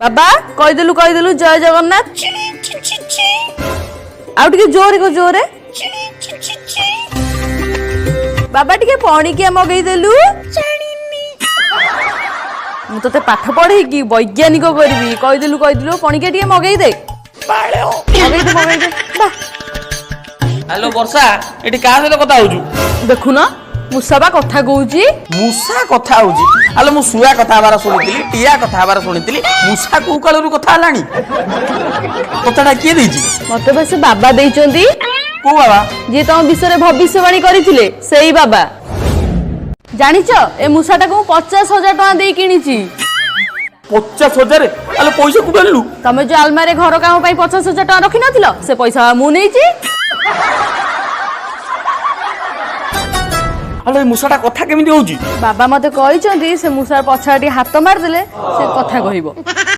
ବାବା କହିଦେଲୁ କହିଦେଲୁ ଜୟ ଜଗନ୍ନାଥ। ଆଉ ଟିକେ ଜୋରେ କହ, ଜୋରେ। ବାବା, ଟିକେ ପଣିକିଆ ମଗେଇଦେଲୁ। ମୁଁ ତତେ ପାଠ ପଢେଇକି ବୈଜ୍ଞାନିକ କରିବି। କହିଦେଲୁ କହିଦେଲୁ, ପଣିକିଆ ଟିକେ ମଗେଇଦେ, ମଗେଇଦେ, ମଗେଇଦେ ବା। ହ୍ୟାଲୋ ବର୍ଷା, ଏଠି କାହା ସହିତ କଥା ହଉଛୁ? ଦେଖୁନ, ମୂଷା ବା କଥା କହୁଛି। ମୂଷା କଥା ହଉଛି? ଆଲୋ, ମୁଁ ଶୁଆ କଥା ହବାର ଶୁଣିଥିଲି, ଟିଆ କଥା ହବାର ଶୁଣିଥିଲି, ମୂଷା କୋଉ କାଳରୁ କଥା ହେଲାଣି? କଥାଟା କିଏ ଦେଇଛି? ମତେ ବା ସେ ବାବା ଦେଇଛନ୍ତି। କୋଉ ବାବା? ଯିଏ ତମ ବିଷୟରେ ଭବିଷ୍ୟବାଣୀ କରିଥିଲେ, ସେଇ ବାବା। ଜାଣିଛ, ଏ ମୂଷାଟାକୁ ମୁଁ 50,000 ଟଙ୍କା ଦେଇ କିଣିଛି। 50,000? ଆଲୋ, ପଇସା କୋଉଠୁ ଆଣିଲୁ? ତମେ ଯୋଉ ଆଲମାରେ ଘର କାମ ପାଇଁ 50,000 ଟଙ୍କା ରଖିନଥିଲ, ସେ ପଇସା ମୁଁ ନେଇଛି। ଆଲୋ, ଏ ମୂଷାଟା କଥା କେମିତି ହଉଛି? ବାବା ମତେ କହିଛନ୍ତି, ସେ ମୂଷାର ପଛଆଡ଼େ ଟିକେ ହାତ ମାରିଦେଲେ ସେ କଥା କହିବ।